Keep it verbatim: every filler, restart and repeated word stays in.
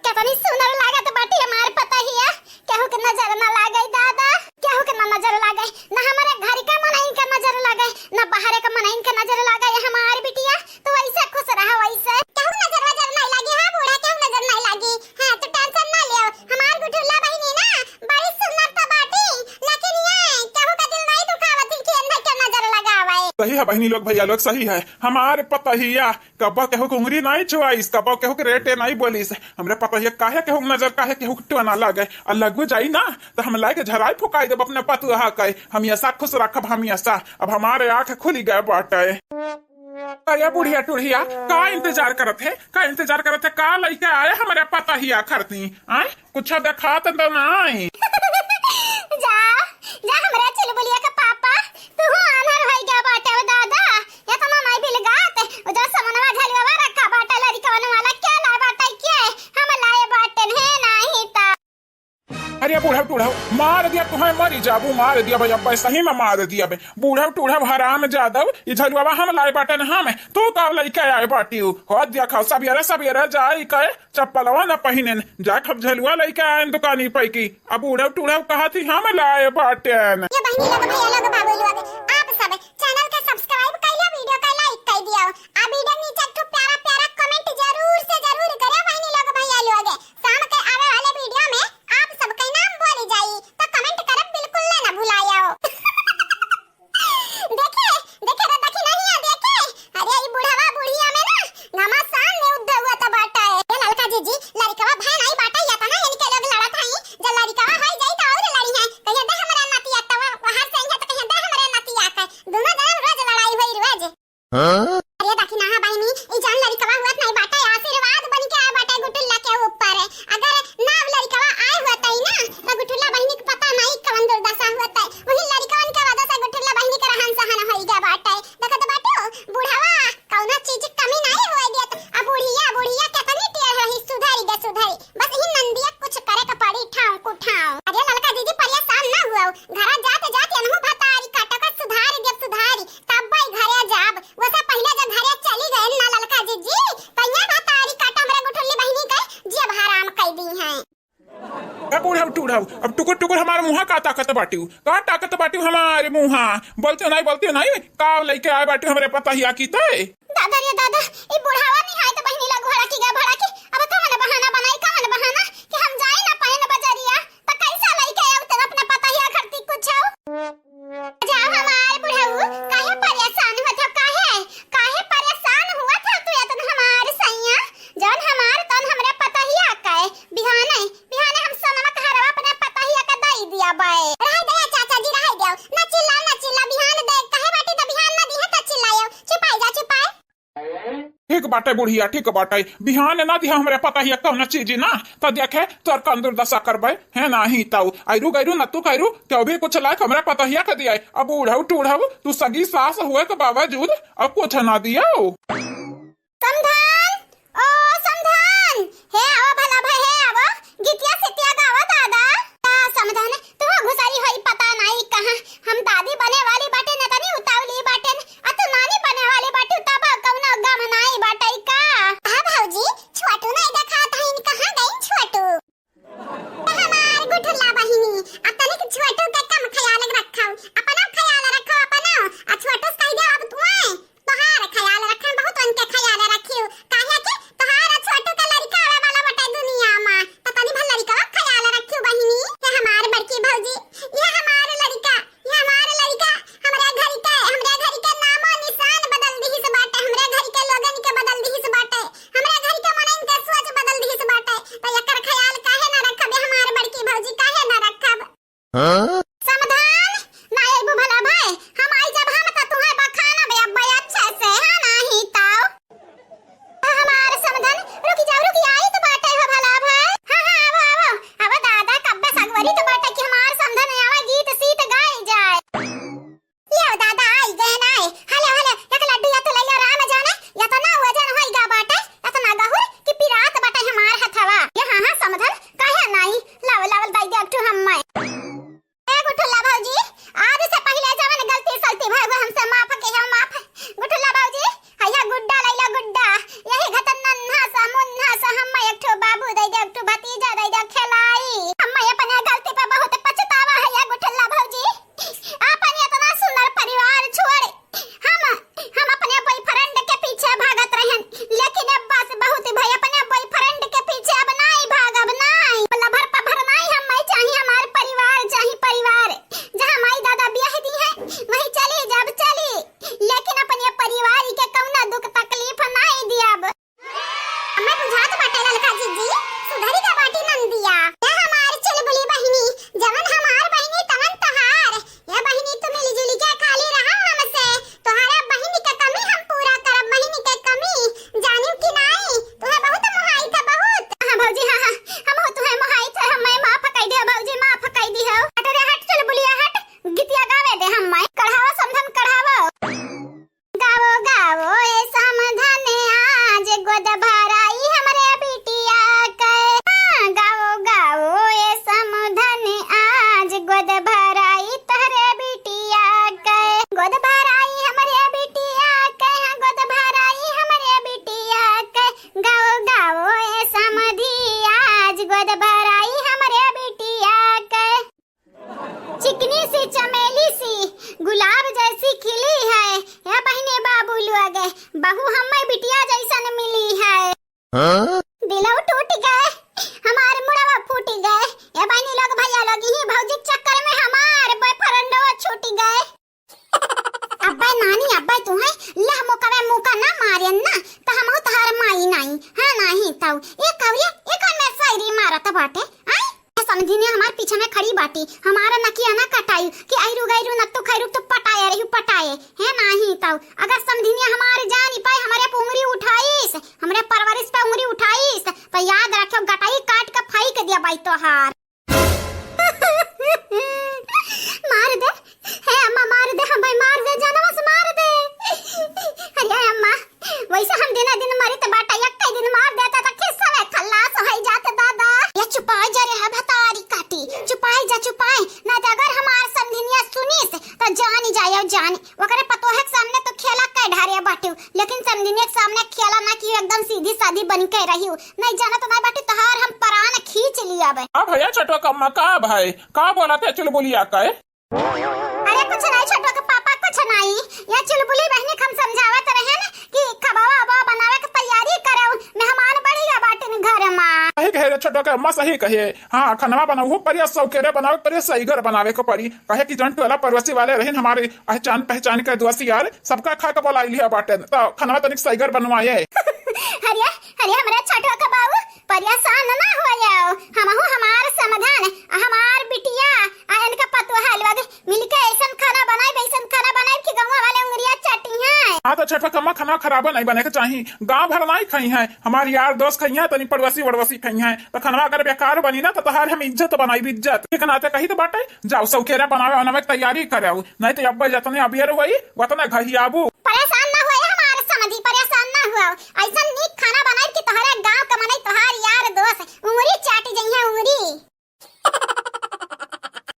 इतनी सुंदर लागत बाटी हमार पतहिया, केहू के नजर ना लागे दादा, केहू के ना नजर लागे, ना हमरे घर के मनइन के नजर लागे, ना बाहर के मनइन के नजर लागे। ये हमार बिटिया, तू ऐसे खुश रहा वैसे। केहू नजर वजर नहीं लागी, हाँ बूढ़ा, केहू नजर नहीं लागी। हाँ, तू tension ना लियो, हमार गुठुल्ला बहिनी ना बड़ी सुंदर तो बाटी, लेकिन ये केहू का दिल नहीं दुखावत कि अंदर के नजर लगावे। सही है बहिनी लोग, भैया लोग, सही है। हमार पतहिया कब्बो केहू के उंगरी नाई छुआइस, कब्बो केहू के रेटे नाई बोलिस। हमरे पतोहिया काहे केहू के नजर, काहे केहू के टोना लागे। आ लगू जाई ना, त हम लाइके झराई फुकाई देब अपने पतोहा के। हमेशा खुश रखब, हमेशा। अब हमारे आँख खुली गए बाटे। अरे बुढ़िया टुढ़िया, का इंतजार करत है, का इंतजार करत है, का लइके आए हमरे पतोहिया खरती? आए, कुछ देखात तो नाई। जा, जा हमरे चुलबुलिया के पापा, तू हो आन्हर होई गया बाटे हो दादा। एतना नाई बिलगात, ओ जा समनवा झलवा रखा बाटे लड़िकवन वाला, के ला बाटे के? हम लाए बाटे है नाही ता। अरे बूढ़ा टूढ़ा, मार दिया तुहे, मरी जाबू, मार दिया भाई, अब सही में मार दिया बे। बूढ़ा टूढ़ा हराम जादव, ई झलवा हम लाए बाटे न हम, तू का लइके आए बाटी हो? हो दिया खाओ, सबेरे सबेरे जाई के चप्पलवा न पहिनेन, जाके हम झलुआ लइके आएन दुकानी पै की। अब उड़ब टुड़ब कहत ही हम लाए बाटेन। ये बहिनी लोग, भैया लोग, बाबू लोग, आप सब channel के subscribe कर लियो, video का like कर दियो, आ video नीचे एक ठो प्यारा प्यारा comment जरूर से जरूर करियो बहिनी लोग, भैया लोग। शाम के आवे वाले video में आप सबके नाम बोली जाई, तो comment करब बिल्कुल ना भुलायो। देखे, देखे रे, देखी नहीं है, देखे। अरे, ई बुढ़वा बुढ़िया में ना घमासान में युद्ध हुआ त बाटे। ए ललका जीजी, लड़िकवा भय नहीं बाटे, या तना इनके लोग लड़त हई। जब लड़िकवा होई जाई त और लड़ी है। कहिए दे हमरे नतिया, तब बाहर से आई है त कहिए दे हमरे नतिया के। दोनों जने रोज लड़ाई होई रोज। हाँ? अरे देखी ना, हाँ बहिनी, ई जान लड़िकवा हुआ त नहीं बाटे, आशीर्वाद बन के आए बाटे गुटुल्ला के ऊपर। अगर ना लड़िकवा आए हुआ तई ना, त गुटुल्ला बहिनी के पता नहीं कवन दुर्दशा हुआ तई। वही लड़िकवन के वजह से गुटुल्ला बहिनी के रहन सहन होई गया बाटे। देखत बाटू, बुढ़वा कौनो चीज के कमी नहीं हुए देत। अब बुढ़िया, बुढ़िया केतनी टेढ़ रही, सुधरी गे सुधरी। बस ही नंदिया कुछ करे के पड़ी, ठाव कुठाव। अरे ललका जीजी परेशान ना हुआ, घरा जात जात एनहु भतारी काटा का सुधारी देब सुधारी, तब भाई घरे जाब। वैसे पहले जब घरे चली गए ना ललका जीजी, तैया भतारी काटा हमरे गुठुल्ली बहिनी के जियब हराम कई दी हैं। ए बूढ़ा टूढ़ा, अब टुकुर टुकुर हमारे मुँहा का ताकत बाटिउ, का ताकत बाटिउ हमारे मुँहा? बोलते नहीं, बोलते नहीं, का लइके आए बाटिउ हमरे पतहिया की तय? दादा रे दादा, ई बुढ़ावा निहायत बहिनी लग भड़की गा भड़की। अब कवन बहाना बनाई, कवन बहाना कि हम जाई ना पाइन बजरिया, त कैसा लइके आउ तेरे अपने पतहिया खरती कुछ हो? जाओ हमार बुढ़ऊ, काहे परेशान होत हो, काहे, काहे परेशान हुआ था तू इतना हमार सैया? जौन हमार तौन हमरे पतहिया के बिहाने, बिहाने हम सोनवा के हरवा अपने पतहिया के दई दिया बे। रहे दे चाचा जी, रहे दे, ना चिल्लाओ, ना चिल्ला, बिहान दे, कहे बाटी त बिहान ना दिहे त चिल्लायो, चुपाई जा, चुपाई। ठीक बाटे बुढ़िया, ठीक बाटे, बिहान ना दिहा हमरे पतहिया कौनो चीज ना, त देखे तोर कौन दुर्दशा करबे, है नाही तऊ। आइरू गैरू नतू खैरू, केहू भी कुछ लायक हमरे पतहिया के दिया। अब बूढ़ऊ टूढ़ऊ, तू सगी सास हुए के बावजूद अब कुछ ना दियो। समधन, ओ समधन, हे आवा भला भाई, हे आवा, गीतिया सितिया गावा दादा। का समधन, तू घुसरी होई पता नाई कहाँ। हम दादी बने वाली बाटे न तनी उतावली बाटे न, आ तू नानी बने वाली बाटे तब कौनो गम नाई बाटे का? हाँ भौजी, छोटू नहीं देखात हईन, कहाँ गईन छोटू? हमार गुठला बहिनी, अब तनिक छोटू के कम ख्याल रखो, अपना ख्याल रखो अपना, आ छोटू से कह दे अब तुए तोहार ख्याल रखे, बहुत उनके ख्याल रखियो, काहे कि तोहार छोटू के लड़का आवे वाला बटे दुनिया में, त तनी भर लड़का ख्याल रखियो बहिनी। हे हमार बड़की भौजी, ये हमार लड़का, ये हमार लड़का, हमरे घर के, हमरे घर के नामो निशान बदल दिहिस बाटे, हमरे घर के लोगन के बदल दिहिस बाटे, हमरे घर के मनइन के सोच बदल दिहिस बाटे, त एकर ख्याल काहे ना रखबे हमार बड़की भौजी, काहे ना रखब? हाँ? समधन, ना अइबू भला भाई, हम आई जब हम त तुहे बखाना बे अब अच्छे से, हाँ नाही ताऊ। हमार समधन, रुकी जाओ, रुकी आई त बाटे हो भला भाई। हाँ, हाँ, आवो, आवो, आवो दादा, कब्बे सगवरी त बाटे कि हमार समधन आवा, गीत सीत गाई जाए। लियो दादा, आई गए ना आए। हेलो, हेलो, एक लड्डू या तो ले लियो राम जाने, या तो ना वजन होई गा बाटे, इतना गहुर कि पिरात बाटे हमार हथवा। ये हाँ, हाँ, समधन, काहे नाही? लावल, लावल, दाई दे एक ठो हम्मे। ए भतीजा दे दे खेलाई। हम्मे अपने गलती पे बहुत पछतावा है या गुठल्ला भौजी। अपन इतना सुंदर परिवार छोड़ हम, हम अपने बॉयफ्रेंड के पीछे भागत रहन, लेकिन अब बस बहुत भाई, अपने बॉयफ्रेंड के पीछे अब नाई भागब, नाई। लभर पभर नाई, हम्मे चाही हमार परिवार, चाही परिवार। जहाँ माई दादा ब्याह दी है, वहीं चली जब चली, लेकिन अपने परिवार के कौनो दुख तकलीफ नाई दियब। हम्मे बुझात बाटे ललका जिज्जी, सुधरी गा बाटी नंदिया। ए हमार चुलबुली बहिनी, जवन हमार बहिनी तवन तहार। ए बहिनी तू मिलजुल के खाली रहा हमसे, तोहरे बहिनी के कमी हम पूरा करब, बहिनी के कमी। जानियो कि नाई, तुहे बहुत मोहाई था बहुत। हाँ भौजी, हाँ, हाँ, हम हो तुहे मोहाई था, हम्मे माफ कई दियो भौजी, माफ कई दियो। हट रे हट चुलबुलिया हट, गीतिया गावे दे हम्मे। कढ़ावा समधन कढ़ावा। गावो गावो ए समधन आज गोद भराई हमरे बिटिया के। हाँ, गावो गावो ए समधन आज गोद भराई तोहरे बिटिया के। गोद भराई हमरे बिटिया के, हाँ, गोद भराई हमरे बिटिया के। गावो गावो ए समधी आज गोद भराई हमरे बिटिया के। चिकनी सी चमेली सी गुलाब जैसी खिली है, ए बहिने बाबू लोग, बहू हम्मे बिटिया जैसन मिली है। हाँ? दिलौ टूट गए, हमार मुड़वा फूट गए, ए बहिनी लोग, भैया लोग, यही भौजी के चक्कर में हमार बॉयफ्रेंडवा छूट गए। अब्बे नानी, अब्बे तुहे लह मुकवे मुका ना मारेन ना, त हमहू तहार माई नाई, हाँ नाहीं तऊ। ए कवरिया, ए कौन मेर शायरी मारत बाटे, आय? ए समधिनिया हमार पीछे में खड़ी बाटी, हमारा नकिया ना कटाई कि ऐरू गैरू न तू खैरू तू पटाए रही पटाए, है नाहीं तऊ। अगर समधिनिया हमार जानी पाए हमरे पे उंगरी उठाइस, हमरे परवरिश पे उंगरी उठाइस, त याद रखियो गटाई काट के फेंक दिया बाई तोहार। मार दे, हे अम्मा, मार दे, हमें मार दे, जनवा से मार दे। अरे अम्मा, वैसे हम दिना दिन मरित बाटा, एक्के दिन मार देता त खिस्सा में खल्लास होइ जात दादा। या चुपाई जा रे, है भतारी काटी, चुपाई जा, चुपाई, ना त अगर हमार समधिनिया सुनिस त जानी जायो जानी। ओकरे पतोहे के सामने तो खेला कै ढारे बाटिउ, लेकिन समधिनिया के सामने खेला ना कियो, एकदम सीधी सादी बन के रहिउ। नहीं जानत नहीं बाटिउ, तहार हम प्राण खींच लियाबे। का भैया छोटो कम्मा, का भाई, का बोलत है चुलबुलिया के? अरे कुछ नहीं छोटो के पापा, कुछ नहीं। या चुलबुली बहिनी के हम समझावत रहेन कि खबावा अबावा बनावे के तैयारी करेउ, मेहमान बढ़िया बाटिन घर मा। सही कहे रे छोटो के अम्मा, सही कहे। हाँ, खनवा बनाऊ हो परिया, सौकेरे बनावे के परी, सईगर बनावे के परी। कहे कि जौन टोला पड़ोसी वाले रहिन हमारे अहचान पहचान के दोस्त यार, सबका खा के बोलाई लिया बाटेन, त खनवा तनिक सईगर बनवाए। अरे, अरे, हमरे छोटवा के बाबू, परेशान ना हो जाओ, हमहू हमार समाधान, हमार बिटिया, आ इनका पतोहा लोग मिलके ऐसन खाना बनाइब, ऐसन खाना बनाइब कि गौवा वाले उंगरिया चाटी हैं। हाँ, त छोटवा कम्मा खनवा खराबो नहीं बने के चाही, गाँव भर नहीं खाई हैं, हमार यार दोस्त खाई हैं, तनी पड़ोसी वड़ोसी खाई हैं, त खनवा अगर बेकार बनी ना, त तहार हम इज्जत बनाइब, इज्जत। एक नाते कही त बाटे, जाओ, सौकेरा बनावे, बनावे के तैयारी करेउ, नहीं तो अब्बे जतने अबियर होई, वतने घहियाबू। परेशान ना होए